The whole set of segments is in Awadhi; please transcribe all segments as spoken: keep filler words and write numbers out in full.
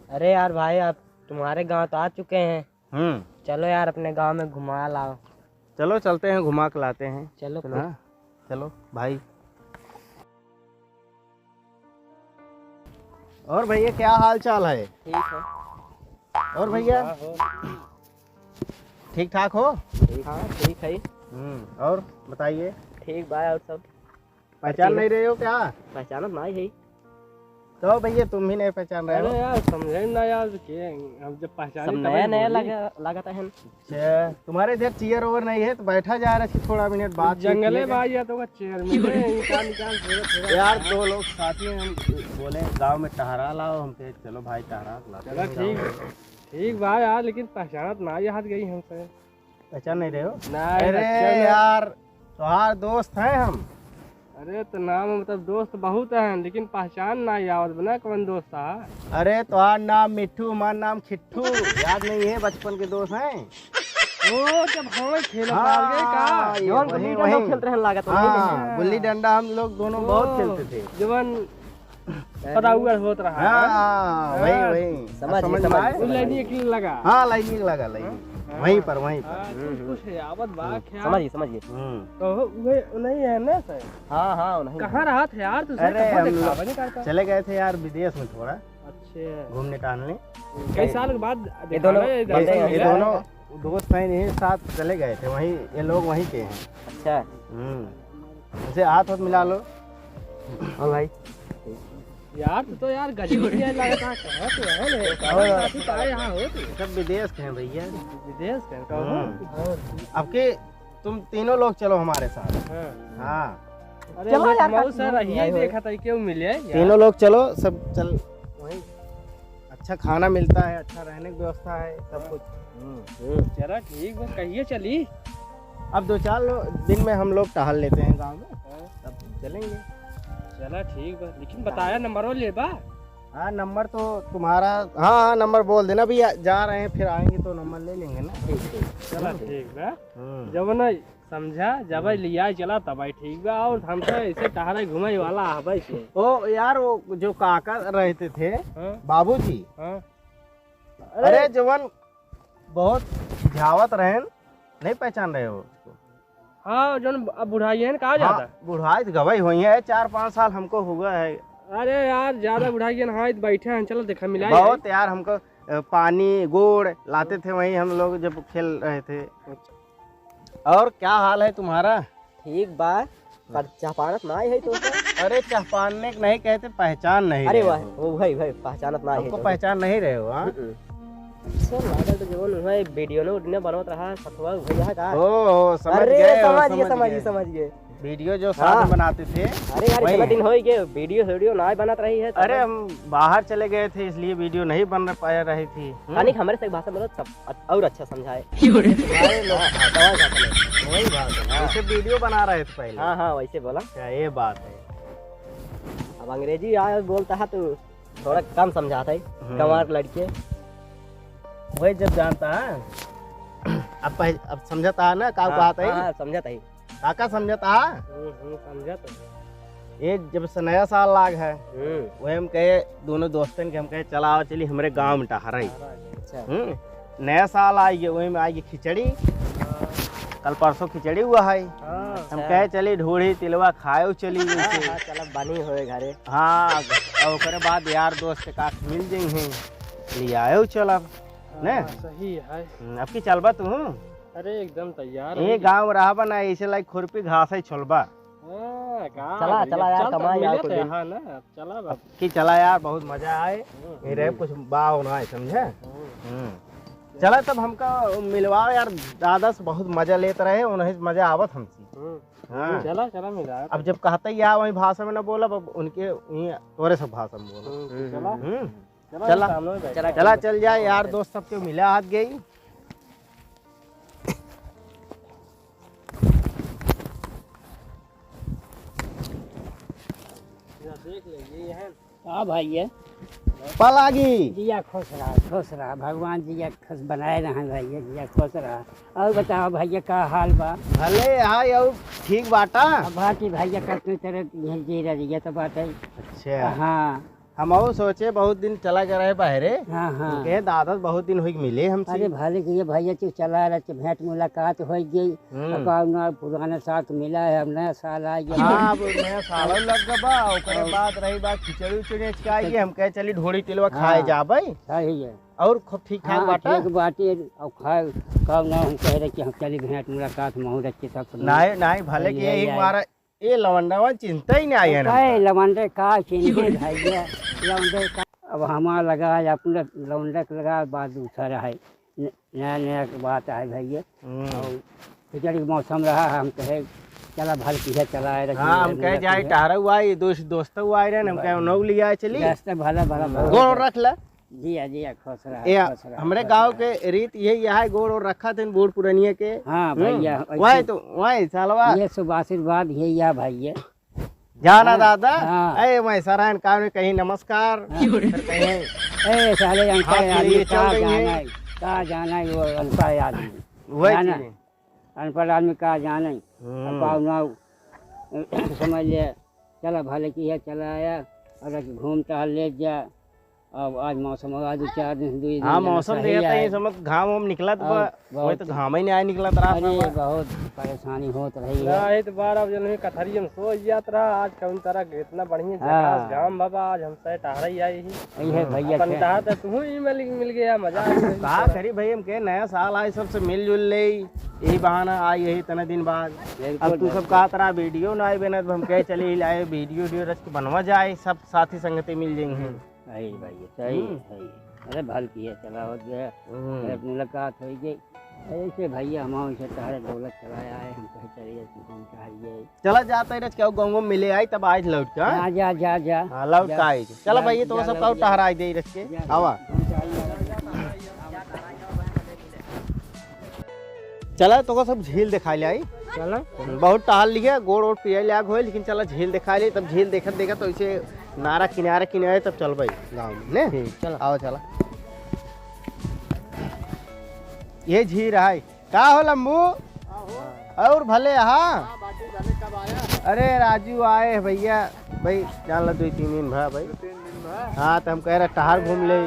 अरे यार भाई, आप तुम्हारे गांव तो आ चुके हैं। हम्म। चलो यार, अपने गांव में घुमा लाओ। चलो, चलते हैं, घुमा के लाते हैं। चलो। हाँ, चलो भाई। और भैया, क्या हाल चाल है? ठीक है। और भैया? हाँ, हो। ठीक ठाक हो? ठीक। हाँ, ठीक है। हम्म, और बताइए। ठीक बा, और सब? पहचान नहीं रहे हो क्या? पहचानत नाई है। तो भैया, तुम भी नहीं पहचान रहे हो? अरे यार, समझे ना यार, के, हम जब पहचाने सब तब नया ही नया बोली। लगा, लगाता है। अच्छा, तुम्हारे इधर चेयर ओवर नहीं है तो बैठा जा रहा है, थोड़ा मिनट बात जंगले कीजिएगा। भाई, या तो का चेयर मिले, निकाल, निकाल, थोड़ा, थोड़ा। यार, दो लोग साथ में हम बोले, "गाँव में टहरा लाओ", हम कहे, "चलो भाई, टहरा लाते हैं गाँव में।" चलो, ठीक, ठीक बा यार, लेकिन पहचानत ना याद गई हमसे। पहचान नहीं रहे हो? नहीं, अरे पहचान नहीं। यार, तोहार दोस्त हैं हम। अरे, तो नाम मतलब दोस्त बहुत हैं, लेकिन पहचान ना आवत बना कौन दोस्त है। अरे, तोहार नाम मिट्ठू, हमार नाम खिट्ठू, याद नहीं है, बचपन के दोस्त हैं। ओ, जब हम खेलत हाँ, रहल गए का? ये जौन वही, गुल्ली डंडा वही। खेलत रहन लागत, वही हाँ, नहीं है। गुल्ली डंडा हम लोग दोनों बहुत ओ, खेलते थे। जवन पता हुआ होत रहा है। हाँ, वही, हाँ। वही। समझ गए, समझ में समझ आए? गए। वो लाइनी एक लगा। हाँ, लाइनी एक लगा, लाइनी। हाँ, वहीं पर, वहीं पर। हाँ, हम्म, कुछ, हम्म। कुछ है, आवत बा, हम्म। ख्याल। समझ गए, समझ गए। हम्म। तो वो नहीं है ना सर? हाँ, हाँ, नहीं कहाँ है। रहा था यार, तू सर अरे, कहाँ हम देखा, लोग नहीं करता? चले गए थे यार विदेश में थोड़ा। अच्छा। घूमने टहलने। कई साल के बाद ये देखा दोनों ना, ये बंदे दर्शन हैं। ये मिला। दोनों दोस्त हैं, यही साथ चले गए थे, वहीं, ये लोग वहीं के हैं। अच्छा। हम्म। इनसे हाथ वाथ मिला लो। हाँ भाई। यार, तू तो यार गजब ही है, लगता है, कहाँ से हो ले? और साथी तो आए यहाँ हो तू? सब विदेश के हैं भैया। विदेश के हैं, कहो। हम्म। अब के तुम तीनों लोग चलो हमारे साथ। हाँ। हाँ। अरे, चलो वो यार, मऊ काकी, सर, हम यही आए हुए। देखा था, क्यों मिले यार? तीनों लोग चलो, सब चल, वहीं अच्छा खाना मिलता है, अच्छा रहने की व्यवस्था है, सब कुछ। हम्म। हम्म। चला ठीक बा, कहिए चली? अब दो चार लो-, दिन में हम लोग टहल लेते हैं गाँव में, हाँ। तब चलेंगे। चला ठीक बा, लेकिन हाँ। बताया नंबरो लेबा? हाँ, नंबर तो तुम्हारा, हाँ, हाँ, नंबर बोल देना भैया, जा रहे हैं, फिर आएंगे तो नंबर ले लेंगे ना। ठीक, ठीक। चला हम्म। ठीक बा। हम्म। जब ना समझा, जब हम्म। लिया चला तब ठीक बा, और हम तो ऐसे टहरे घूमे वाला हबै से। ओ यार, वो जो काका रहते थे, हाँ। बाबूजी। हाँ। अरे, अरे, जवन बहुत झावत रहेन, नहीं पहचान रहे हो उसको? हाँ, जौन अब बुढ़ाई है ना, कहाँ हाँ, जाता? बुढ़ाई तो गवाई हुई है, चार पाँच साल हमको हुआ है। अरे यार, ज्यादा बुढ़ाई है ना, हाँ, बैठे हैं, चलो देखा, मिलाई बहुत है। यार, हमको, अ, पानी, गुड़ लाते थे, वहीं हम लोग जब खेल रहे थे। अच्छा। और क्या हाल है तुम्हारा? ठीक बा, पर चहपानत ना है तो। अरे, चहपानने के नहीं कहते, पहचान नहीं अरे रहे वाह, हो। वो भाई, भाई, पहचानत ना है हमको तो। पहचान नहीं रहे हो, हाँ? हम्म। सर, लागल तो जवन हुआ, वीडियो ने उडियो बनवत रहा, सथवा भैया का। ओ, ओ, समझ अरे, गए हो, समझ गए, समझ समझ गए, गए। समझ गए। वीडियो जो साथ हाँ। में बनाते थे। अरे यार, वही इतना है। दिन हो ही गए, वीडियो, वीडियो ना बनत रही है, अरे, तब हम बाहर चले गए थे, इसलिए वीडियो नहीं बन पाया रही थी। हम्म। कनिक हमरे से भाषा में बोलो, सब अ-, और अच्छा समझाए। अरे, लोग हाँ, भाषा में। वही भाषा में। हाँ। जैसे वीडियो बना रहे थे पहले। हाँ, हाँ, वैसे बोला। क्या ये बात है? अब अंग्रेजी आ बोलता है तो थोड़ा कम समझाता है, हम्म। गंवार लड़के। वही जब जानता है, अब पह-, अब समझता है ना, का हाँ, बात है? हाँ, समझता है। काका समझता है? हम्म, हम्म, समझता है। ये जब से नया साल लाग है, हम्म। वही हम कहे, दोनों दोस्तन के हम कहे, "चला आओ, चली हमरे गाँव में टहराई।" अच्छा। हम्म, नया साल आई गए, वही में आई गई खिचड़ी। हाँ। कल परसों खिचड़ी हुआ है। हाँ। हम अच्छा। कहे, "चली ढूढ़ी तिलवा खाए चली।" हाँ, वैसे। हाँ, चला बनी होए घरे। हाँ, और ओकरे बाद यार दोस्त का मिल जइहैं, लियाए चलब, हाँ, ने? सही है। हम्म, अब की चलबा तू? अरे, एकदम तैयार ये है। गाँव रहबा ना, ऐसे लाइक खुरपी घास है छोलबा। हाँ, का चला, करी? चला यार, चल, तब कमाई यार, मिलत कोई है, दिन। हाँ ना, चला अब बाबा। की चला यार, बहुत मजा आए। हम्म। ये रहे कुछ बाव ना है, समझे? हम्म। हम्म। चला तब हमका मिलवाओ यार, दादा से बहुत मजा लेत रहे, उन्हें से मजा आवत हमसे। हम्म। हाँ। चला, चला मिला। अब जब कहते ही आ, वही भाषा में ना बोलब, अब उनके, वही तोरे सब भाषा में बोलब। हम्म, हम्म, चला। हम्म। चला, चला। सामने में बैठ। चला, चला, चल जाए यार, दोस्त सबके मिला हाथ गई। या देख ले, ये है। हाँ भैया। पलागी। जिया खुश रहा, खुश रहा, भगवान जिया खुश बनाए रहन भैया, जिया खुश रहा। और बताओ भैया, का हाल बा? भले हाय, और ठीक बाटा? अब बाकी भैया कतने तरह यही जी रही है तो बात है। अच्छा। हाँ। हमहू सोचे बहुत दिन चला गए रहे बाहरे। हाँ, हाँ। कहे दादा बहुत दिन होई मिले हमसे। अरे भले कहिए भैया, तू चला रहे, तो भेंट मुलाकात हो गई। हम्म। अब आओ ना, पुराने साथ मिला है, अब नया साल आ गया। हाँ, अब नया साल लग गबा, ओकरे और बाद रही बात खिचड़ी उचड़ी अचकाई के, हम कहे चली ढोड़ी तिलवा खाए हाँ। जाबे। सही है। और खूब ठीक ठाक हाँ, बाटा? ठीक बाटे। और खाए, कब ना हम कह रहे कि हम चली भेंट मुलाकात महू रख के सब। नहीं, नहीं, भले सही कि है, यही यही। हमारा ए लवंडवा चिंता ही नहीं आया ना। काहे लवंडे का चिंते भैया, लवंडे का। अब हमार लगा है, अपने लवंडे के लगा, बात दूसरा है। न-, नया नया के बात है भैया। हम्म। और खिचड़ी के मौसम रहा है, हम कहे चला भल किहे चला आए रहे, हाँ, हम कहे जाए टहरा हुआ, ये दोस्त, दोस्त हुआ आए रहे, हम कहे उन्हों लिया चली। रास्ते भला, भला, भला। गोड़ रख ले। जिया, जिया, खुश रहा, ए, खुश रहा, हमरे खुश गाँव रहा। के रीत यही है, गोड़ ओड़ रखा थे बूढ़ पुरनिया के। हाँ, हम्म। भैया, वही ऐसे तो, वही सालवा। ये शुभ आशीर्वाद, ये या भैया। जाना हाँ, दादा, हाँ। ए, मैं सरायन कान में कहीं नमस्कार, हाँ। फिर कहीं ए, साले अनपढ़ हाथ आदमी लिए चल का रही है। जाना है, का जाना है वो अनपढ़ आदमी। वही जाना, चीज़ है। अनपढ़ आदमी का जाने। हम्म। अब पाऊ ना समझ ले, चला भले किहे चला आया, और घूम टहल ले जा। अब आज मौसम, आज दो चार दिन, दो दिन हाँ, जरा मौसम सही देखत है, है। समझ घाम वाम निकलत बा, और बहुत वही तो घाम ही नहीं आए निकलत रहा अरे, था। बहुत परेशानी होत रही है। नहीं तो बार अब जन कथरियम सो जात रहा, आज कौन तरह के इतना बढ़िया हाँ। झकास घाम बाबा, आज हम सह टहरा ही आए ही। यही है भैया अपन के। कहा था तू ही मिल, मिल गया, मजा आ गया। का करी भाई, हम के नया साल आए, सबसे मिलजुल ले, यही बहाना आई, यही इतना दिन बाद। बिल्कुल, अब तू सब बिल्कुल। कहा तरह वीडियो ना आए बना, तो हम कहे चले लाए वीडियो, वीडियो रच के बनवा जाए, सब साथी संगति मिल जाएंगे। हम्म। सही भैया, सही हम्म। है, सही है। अरे भल किहे, चला हो गया, हम्म। फिर मुलाकात हो गई। ऐसे भैया हम वैसे टहरे दौलत चला आए, हम कहे चलिए घूम के आइए। चला जाता है रच के गाँव में मिले आई, तब आज लौट का। हाँ, जा, जा, जा। हाँ, लौट जा। का आई। चला जा, भैया, तो जा, सब लौट का जा। टहरा आई दे रच के। जा, आवा। घूम के आइए। चला, तोका सब झील दिखाई ले आई। चला। बहुत टहल लिहे, गोड़ ओड़ पिया लाग होए, लेकिन चला झील दिखाई ले, तब झील देखत देखत तो इसे नारा किनारे किनारे तब चलबे गाँव में, ने? ठीक, चला। आओ, चला। ये झील है। का हो लंबू? और भले, हाँ? हाँ, बाटी भले कब आया? अरे राजू आए हैं भैया, भाई जान ला दो तीन दिन भा भाई। दो तीन दिन भा? हाँ, तो हम कहे रहे टहर घूम ले।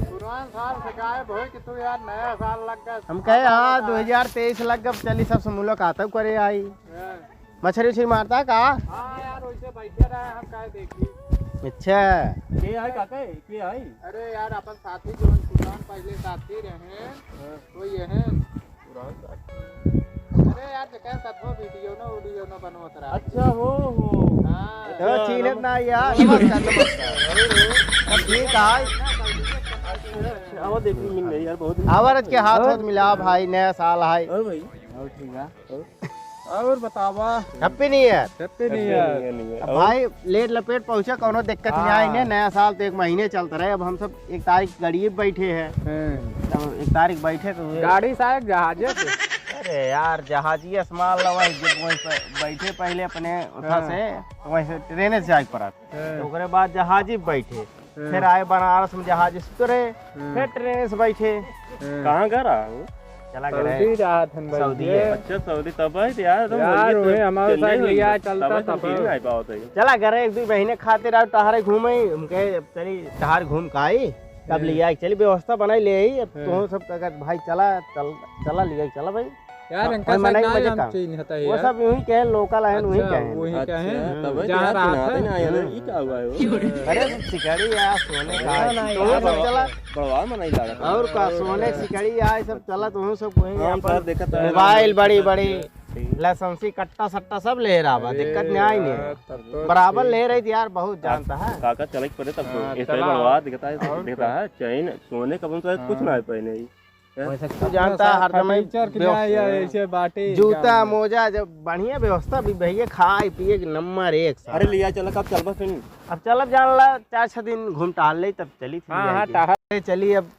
पुरान साल से गायब होए कि तू यार नया साल लग गया। हम कहे, हाँ, दो हजार तेईस लग गया, चली सबसे मुलाकात करे आई। हाँ। मछरी उछरी मारता का? हाँ यार, वैसे बैठे रहे, हम काहे देखी। अच्छा। के आई काका, के आई? अरे यार, अपन साथी जो पुरान पहले साथी रहे, हाँ। वो ये है। पुरान साथी। अरे यार, देखा है, सब वो वीडियो ना, वीडियो ना बनवत रहा। अच्छा, हो, हो। हाँ। तो अच्छा, चीनत नम-, ना यार। नमस्कार, नमस्कार। अरे, अरे। सब ठीक है। अच्छा, वो देखी मिल गई यार, बहुत दिन आवारज के हाथ और? हाथ मिला भाई, नया साल है। और भाई? और ठीक है। और? और बतावा। Happy New Year। Happy New Year। Happy New Year। अब और? भाई लेट लपेट पहुँचा, कौनो दिक्कत नहीं आई हाँ। ने, नया साल तो एक महीने चलत रहे। अब हम सब एक तारीख गड़िए बैठे हैं। हाँ। अब एक तारीख बैठे तो हुए। गाड़ी से आए जहाजे से? अरे यार, जहाजिए से माल लवाई, जब वहीं पे बैठे पहले अपने उठा हाँ। से, वहीं से ट्रेन से जाए पड़ा। हाँ। तो ओकरे बाद जहाजी बैठे। हाँ। फिर आए बनारस में जहाज से उतरे, हाँ। फिर ट्रेन से बैठे। हाँ। कहाँ घर आ वो? चला गए सऊदी रहे। जात हन भाई सऊदी ये। है। अच्छा, सऊदी तब है तो यार, तुम यार, बोलिए तो वही हमारे चलिए साथ तो लिया तब चलता है तो तब। फिर नहीं आ पाओ तो ये। चला गए रहे एक दो महीने खातिर, आओ टहरे घूमे, हम कहे अब चली टहर घूम के आई, तब हाँ। लिया चली व्यवस्था बनाई ले आई। अब हाँ। तो सब कहा भाई चला, चल, चला लिया, चला भाई। यार, हाँ, इनका कोई मना ही नहीं, मजे हम का। चीन हता है वो यार। सब यूं ही कहे, local है, वही अच्छा, कहे। वही अच्छा, कहे। तब है जहाँ यार, रात चिन्हाते है। ना आया ना, ई का हुआ है वो? अरे, सिकड़ी यार, सोने का हाँ, है। नहीं, तो यार, सब बड़वा, चला। बड़वा में नहीं लागत। और का, सोने सिकड़ी यार, सब चला, तो सब कोई हाँ, अपन सब देखत है। Mobile बड़ी, बड़ी, ठीक। License, कट्टा, सट्टा सब ले रहा बा, अरे दिक्कत नहीं आई नहीं। यार, तब तो बराबर ठीक ले रही थी यार, बहुत जानता है। काका चले के पड़े तब तो। हाँ, ऐसे चला। बड़वा दिखता है, और दिखता क्या? है, चैन, सोने का बन तो कुछ हाँ। ना है पहने ही। हैं? वैसे तू जानता है, हरदम ही फर्नीचर के लिए या व्यवस्था। ऐसे बाटे जूता, क्या? मोजा, जब बढ़िया व्यवस्था भी भैया, खाए पिए के नंबर एक साला। अरे लिया चला, कब चलबा फिर? अब चलब जान ला, चार छह दिन घूम टहल ले, तब चली फिर हाँ, हाँ, जाएगी। टहल। चली अब,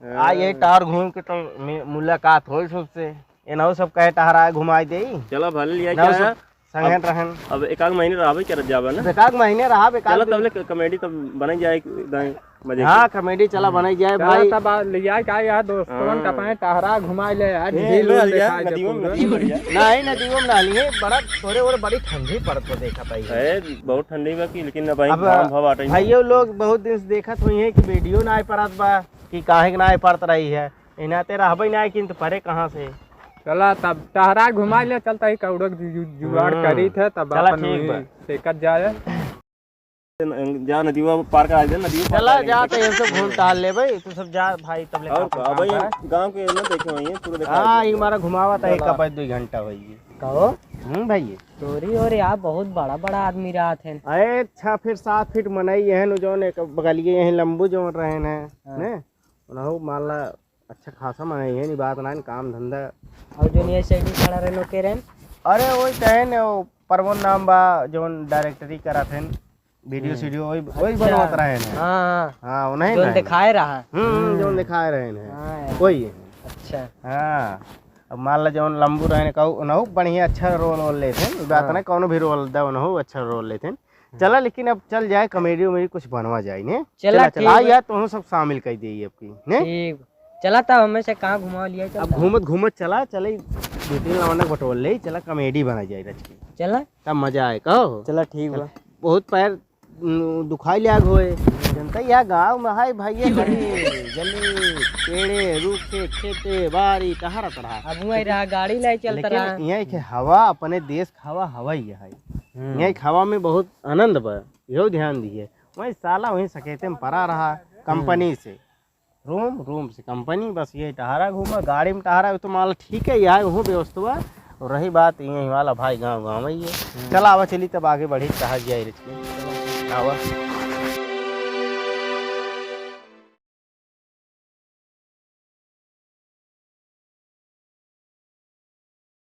हाँ। आ यही टहर घूम के तो मि-, मुलाकात होई सबसे। एनहु सब कहे टहरा घुमाई देई। चला भले लिया नौ क्या सौ है? संगे अब, रहन। अब एक आध महीने रहबे करत जाबे ना। अब एक आध महीने रहब, एक आध चला दिन। तब ले क-, comedy तब बनाई जाए, दाएं मजे हाँ, के। Comedy चला हम्म। बनाई जाए चला भाई। तब आ, ले जाए का यार दोस्तवन हाँ। का पाए टहरा घुमाए ले यार, ए, झील ले उल लिया, देखा नदियों में, पूरा। नदियों में लिया। नहीं, नदियों में ना लिए, बड़ा थोड़े और बड़ी ठंडी पड़त हो देखा भाई। ए, बहुत ठंडी बा की, लेकिन अब भाई अब घाम भाव आटे ही भाइयों लोग बहुत दिन से देखत हुई है कि video ना आए परत बा, कि काहे के ना आए परत रही है। इनाते रहबे ना किन तो परे कहाँ से। चला तब टहरा घुमाए ले चलता ही कौड़क जु-, जु-, जुगाड़ हम्म। करी थे तब चला अपन ठीक वही बा। सेकत जाए। जा नदीवा पार करा दे, नदीवा पार चला करा दे। जा तो ये सब घूम टहल ले भाई, तू सब जा भाई, तब ले और काम का, काम भाई करा। गाँव के ना देखे हुई है, पूरा देखा हाँ, है। ये हमारा घुमावा था एक चला। कपाई दो घंटा होई है। कहो? हम्म भाई। तोरी और यार बहुत बड़ा बड़ा आदमी रहत हैं। अरे छह फीट सात फीट मनई है नु, जौन एक बगलिए यहीं लंबू जौन रहे हैं, हाँ। ने? उनहु मान ला अच्छा खासा मनई है, नी बात ना, काम धंधा। और जो नहीं side में खड़ा रहे लोग के रहे? अरे वही कहे ने, वो परवन नाम बा, जौन directory करत हैं, video हम्म। सीडियो वही, वही अच्छा। बनवत रहे हैं। हाँ, हाँ। हाँ, उन्हीं जौन रहे हैं। दिखाए रहा। हम्म, हम्म। जौन दिखाए रहे हैं। हाँ यार। वही है। अच्छा। हाँ। अब मान ला जौन लंबू रहे हैं, कहू, उनहु बढ़िया अच्छा role वोल लेते हैं। बात हाँ। ना, कौनो भी role दे, उनहु अच्छा role लेते हैं। चला, लेकिन अब चल जाए, comedy उमेडी कुछ बनवा जाए, ने? चला, चला, चला, ठीक आ बा। यार, तोहू सब शामिल कर दिए अब की, ने? ठीक। चला, तब हमें से कहाँ घुमा लिया, चल अब तब। घूमत घूमत चला, चले, दो तीन लवंडा बटोर ले, चला, comedy बना जाए रच के। चला। तब मजा आए, कहो? चला, ठीक बा। बहुत पैर, उम, दुखाई लिया होए। जनता या गाँव में हाय भाई, ये गली, गली, पेड़े, रूखे, खेते, बारी, टहरत रहा। अब वही रहा, गाड़ी ले चलत लेकिन रहा। यहाँ के हवा, अपने देश के हवा, हवा ही है। हम्म। यहाँ के हवा में बहुत आनंद बा, इहो ध्यान दिए। वहीं साला वहीं सकेते में पड़ा रहा, हम्म। Company से, room, room से company, बस ये टहरा घूमा, गाड़ी में टहरा, तो माल ठीक है, यहाँ वहाँ व्यवस्था बा। और रही बात यहीं वाला भाई, गाँव, गाँव में ही है। हम्म। चला, आवा, चली, तब आगे बढ़ी, कहा जाए, रिच के। आवा।